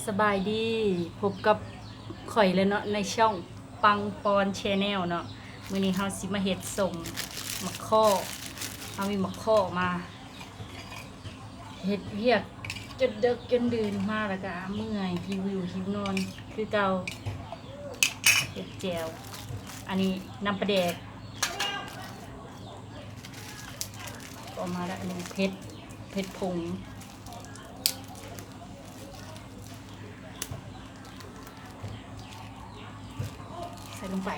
ສະບາຍດີ ພົບກັບຂ້ອຍແລ້ວເນາະ ໃນຊ່ອງປັງປອນແຊນແນວເນາະ. ມື້ນີ້ເຮົາຊິມາເຮັດສົ້ມໝາກຂໍ້ ເຮົາມີໝາກຂໍ້ມາ ເຮັດວຽກຈົນເດິກຈົນດື່ນ ມາແລ້ວກະເມື່ອຍ ຫິວຢູ່ຫິວນອນຄືເກົ່າ. ເຮັດແຈ່ວ ອັນນີ້ນ້ຳປາແດກ ກໍມາແລ້ວ ອັນນີ້ເຜັດ ເຜັດຜົງ ໃສ່ລົງໄປ.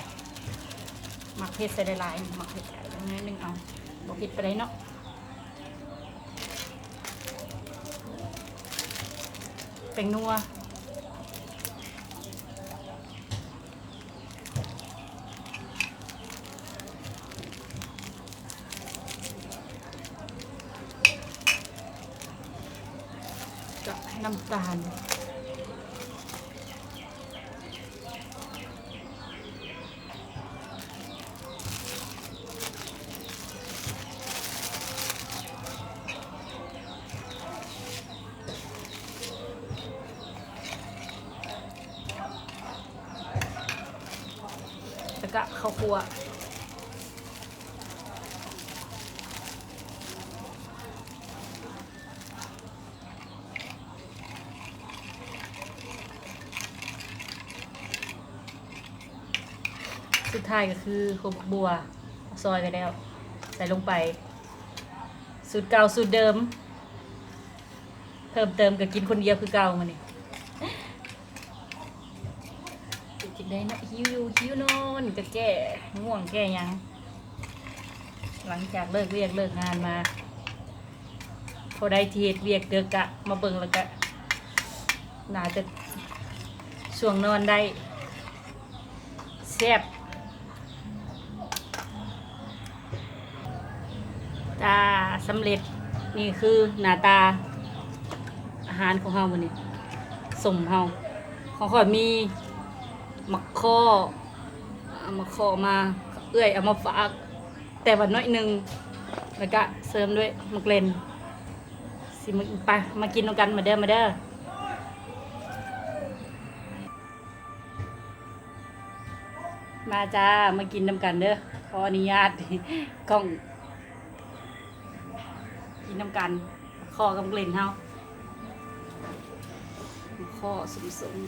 ມັກເຜັດໃສ່ຫຼາຍໆ ມັກເຜັດໜ້ອຍໜຶ່ງເອົາ ບໍ່ເຜັດປານໃດເນາະ. ແປ້ງນົວ ກະນ້ຳຕານ ແລ້ວກະເຂົ້າຂົ້ວ. ສຸດທ້າຍກໍຄືຫົວບັກບົວ ຊອຍໄວ້ແລ້ວ ໃສ່ລົງໄປ. ສູດເກົ່າສູດເດີມ ເພີ່ມເຕີມກໍກິນຄົນດຽວຄືເກົ່າມື້ນີ້. ເປັນຈັ່ງໃດເນາະ ຫິວຢູ່ຫິວນອນ ກະແກ້ງ່ວງແກ້ຫຍັງ ຫຼັງຈາກເລີກວຽກເລີກງານມາ. ຜູ້ໃດທີ່ເຮັດວຽກເດິກກະມາເບິ່ງ ແລ້ວກະໜ້າຈະຊ່ວງນອນໄດ້. ແຊບ ຈ້າ ສຳເລັດ. ນີ້ຄືໜ້າຕາອາຫານຂອງເຮົາມື້ນີ້ ສົ້ມເຮົາ. ຂອງຂ້ອຍມີໝາກຂໍ້ ເອົາໝາກຂໍ້ມາ ເອື້ອຍເອົາມາຝາກ ແຕ່ວ່າໜ້ອຍໜຶ່ງ ແລ້ວກະເສີມດ້ວຍໝາກເລັ່ນ. ຊິມາ ໄປ ມາກິນນຳກັນ ມາເດີ ມາເດີ. ມາຈ້າ ມາກິນນຳກັນເດີ. ຂໍອະນຸຍາດກ້ອງ ກິນນຳກັນ ຂໍ້ກັບເລັ່ນເຮົາ ຂໍ້ສົ້ມໆ.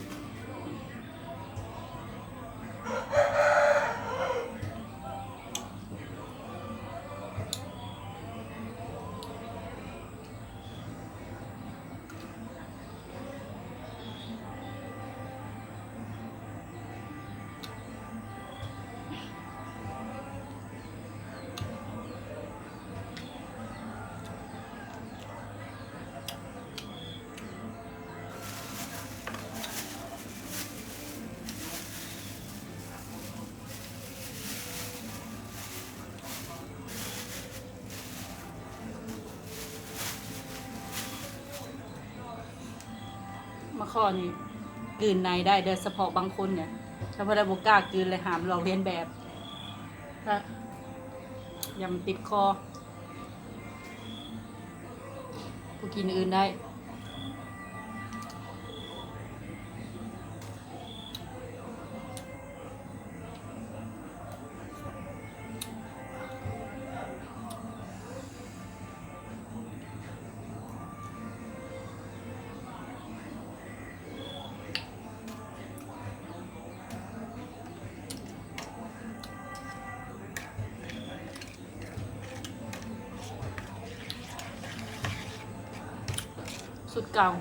ໝາກຂໍ້ນີ້ກືນໃນໄດ້ເດີ ສະເພາະບາງຄົນນີ້ ຖ້າຜູ້ໃດບໍ່ກ້າກືນ ແລະ ຫ້າມລອກລຽນແບບ ເພາະຢ້ານມັນຕິດຄໍ. ຜູ້ກິນອື່ນໄດ້. ສູດເກົ່າ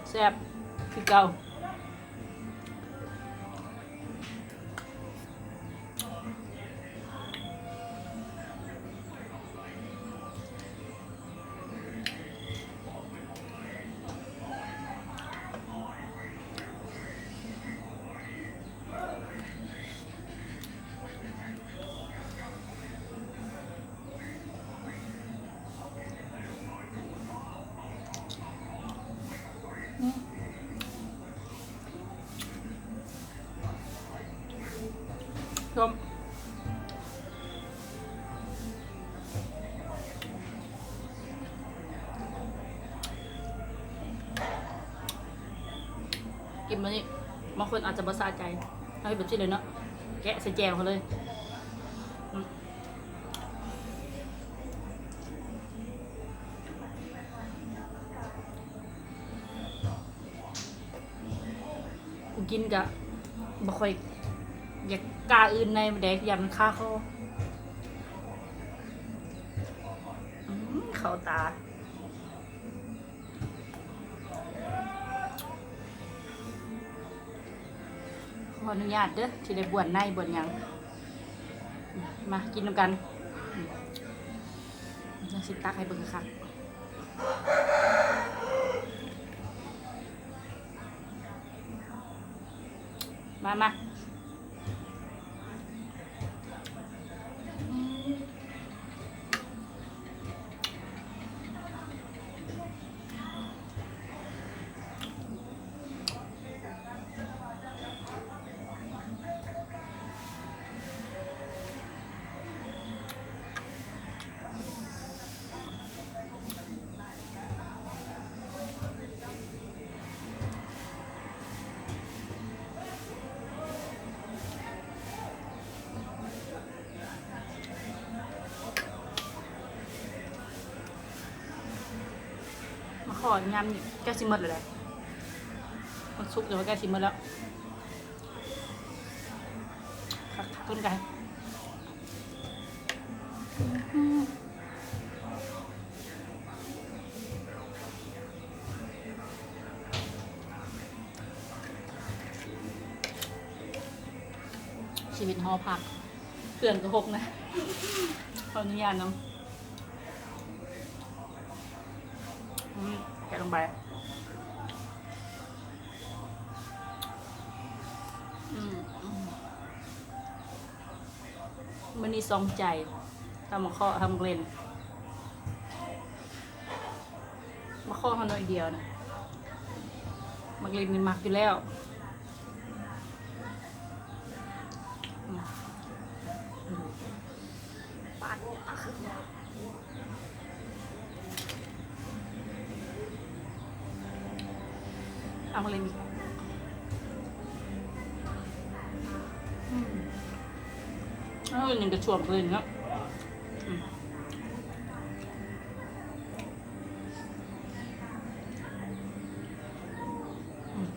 ແຊບຄືເກົ່າ. ສົ້ມ. ກິນແບບນີ້ ບາງຄົນອາດຈະບໍ່ສະໃຈ ເຮົາເຮັດແບບຊີ້ເລີຍເນາະ ແກະໃສ່ແຈ່ວເຮົາເລີຍ. ອືມ ຜູ້ກິນກະບໍ່ຄ່ອຍຢາກກ້າອື່ນໃນປານໃດ ຢ້ານມັນຄາຄໍ. ອືມ ເຂົ້າຕາ. ຂໍອະນຸຍາດເດີ້ ທີ່ໄດ້ບ້ວນໃນບ້ວນຫຍັງ. ມາກິນນຳກັນ. ອືມ ຊິຕັກໃຫ້ເບິ່ງຄັກໆ. ມາ ມາ. ມາຂໍຍາມນີ້ໃກ້ຊິໝົດແລ້ວແຫຼະ ມັນສຸກແຕ່ວ່າໃກ້ຊິໝົດແລ້ວ. ຄັກໆ ເພິ່ນກະ ອືມ ຊີວິດຫໍພັກ ເຄື່ອງກະຫົກນະ ຂໍອະນຸຍາດນຳ. ອືມ ແກະລົງໄປ. ອືມ ອືມ ມື້ນີ້ສອງໃຈ ທັງໝາກເຄາະ ທັງໝາກເລັ່ນ. ໝາກເຄາະເຮົາໜ້ອຍດຽວນະ ໝາກເລັ່ນນີ້ມັກຢູ່ແລ້ວ. ອືມ ອືມ ປາດ ເອົາມາເລີຍນີ້. ອືມ ເອີ ນີ້ກະຊວມເລີຍເນາະ. ອືມ ອືມ.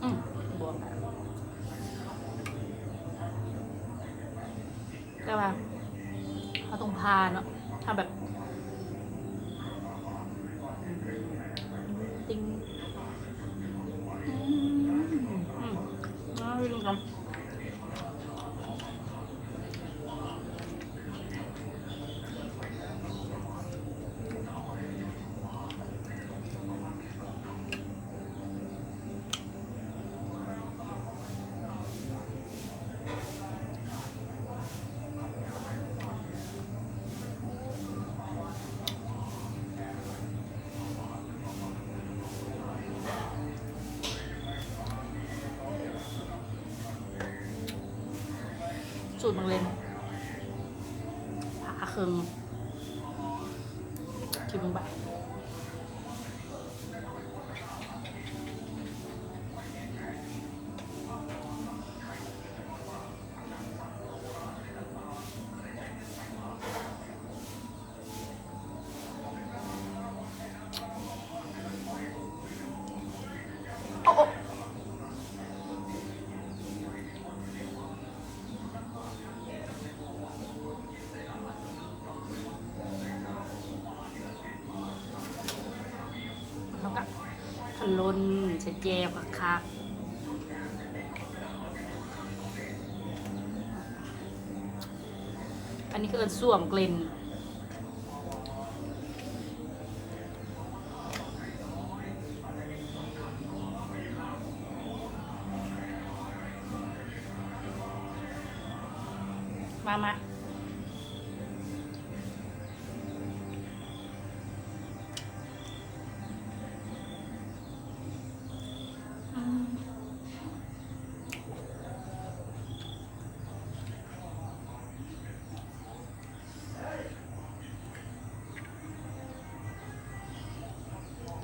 ອືມ ບວມ ແຕ່ວ່າເຮົາຕ້ອງຜ່າເນາະ ຖ້າແບບ ຕິ່ງ ອືມ ອືມ ເອົາໄປກິນກັນ. ສູດໝາກເລັ່ນ ຜ່າເຄິ່ງ ກິນເບິ່ງບາດ. ໂອ້ ໂອ້. ລົນໃສ່ແຈ່ວຄັກໆ. ອັນນີ້ຄືເອີ້ນສ້ວມເກລັນ. ມາ ມາ.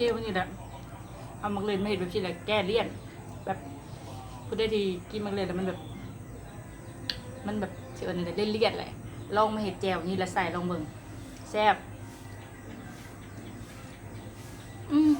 ແຈ່ວນີ້ແຫຼະ ເອົາໝາກເລັນມາເຮັດແບບຊີ້ແຫຼະ ແກ້ລຽນ. ແບບ ຜູ້ໃດທີ່ກິນໝາກເລັນແລ້ວມັນແບບ ມັນແບບ ຊິເອີ້ນຈັ່ງໃດ ລຽນໆ ແຫຼະ ລອງມາເຮັດແຈ່ວນີ້ແລ້ວໃສ່ລອງເບິ່ງ ແຊບ. ອືມ.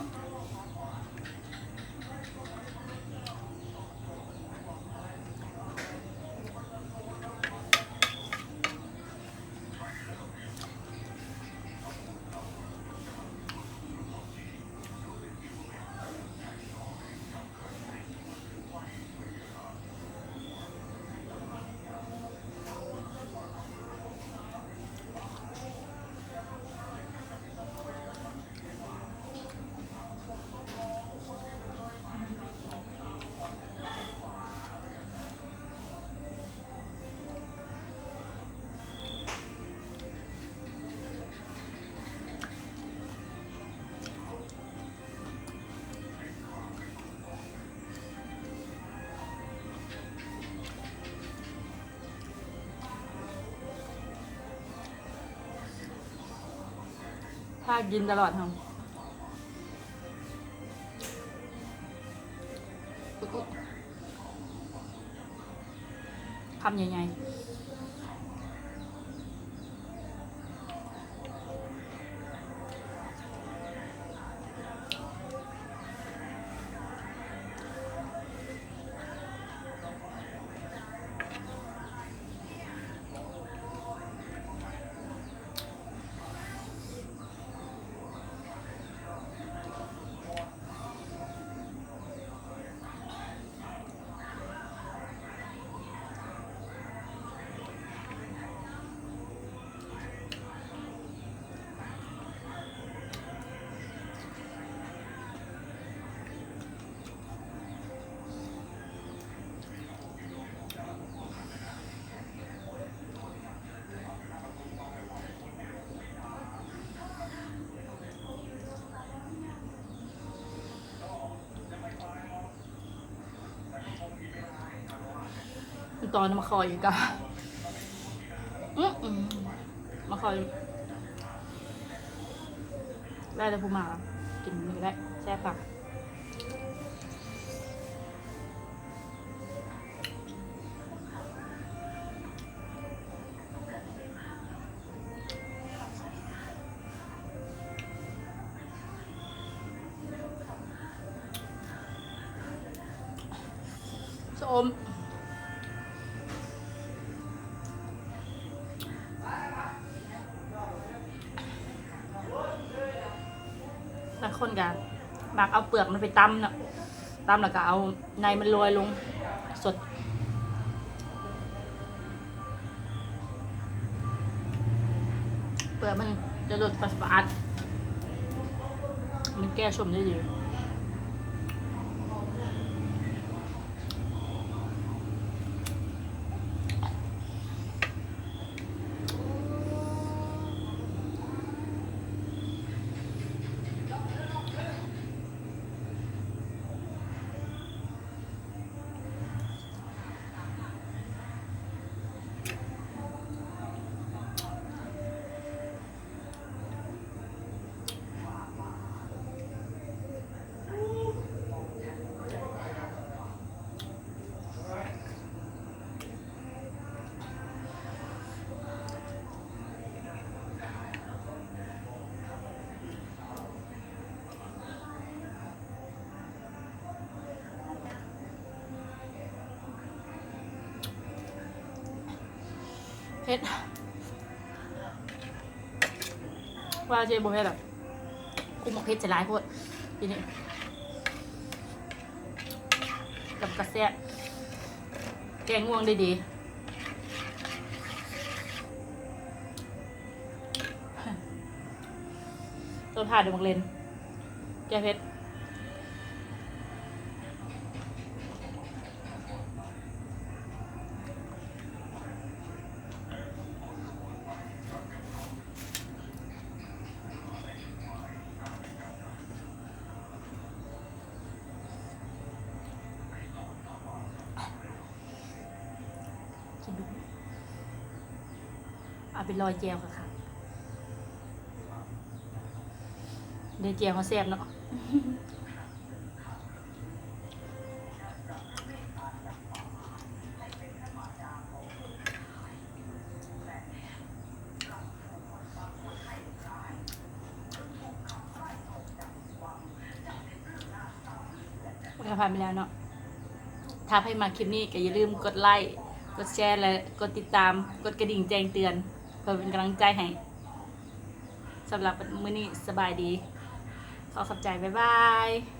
ພາກິນຕະຫຼອດເຮົາ. ຄຳໃຫຍ່ໆ. ຕອນມາຂໍອີກກະ ອືມ ມາຂໍ ແລ້ວແຕ່ຜູ້ມາ ກິນນີ້ກະໄດ້ ແຊບຄັກ. ຊະອົມ. ບາງຄົນກະມັກເອົາເປືອກມັນໄປຕຳເນາະ ຕຳແລ້ວກະເອົາໃນມັນລອຍລົງສົດ. ເປືອກມັນຈະລົດປາດໆ ມັນແກ້ສົ້ມໄດ້ດີ. ເຜັດ ວ່າຊິບໍ່ເຜັດດອກ ກູມັກເຜັດໃສ່ຫຼາຍໂພດ ທີນີ້ ກະແຊບ ແກງງ່ວງໄດ້ດີ. ຕ້ອງທາເດີ ບັກເລນ ແກ້ເຜັດ. ເອົາໄປລອຍແຈ່ວຄ່ະ ເດ້ແຈ່ວເຮົາແຊບເນາະ. ກໍຜ່ານໄປແລ້ວເນາະ. ຖ້າໃຜມັກຄລິບນີ້ກໍຢ່າລືມກົດໄລ້ ກົດແຊ ແລະ ກົດຕິດຕາມ ກົດກະດິ່ງແຈ້ງເຕືອນ ເພື່ອເປັນກຳລັງໃຈໃຫ້. ສຳລັບມື້ນີ້ສະບາຍດີ ຂໍຂອບໃຈ ບາຍບາຍ.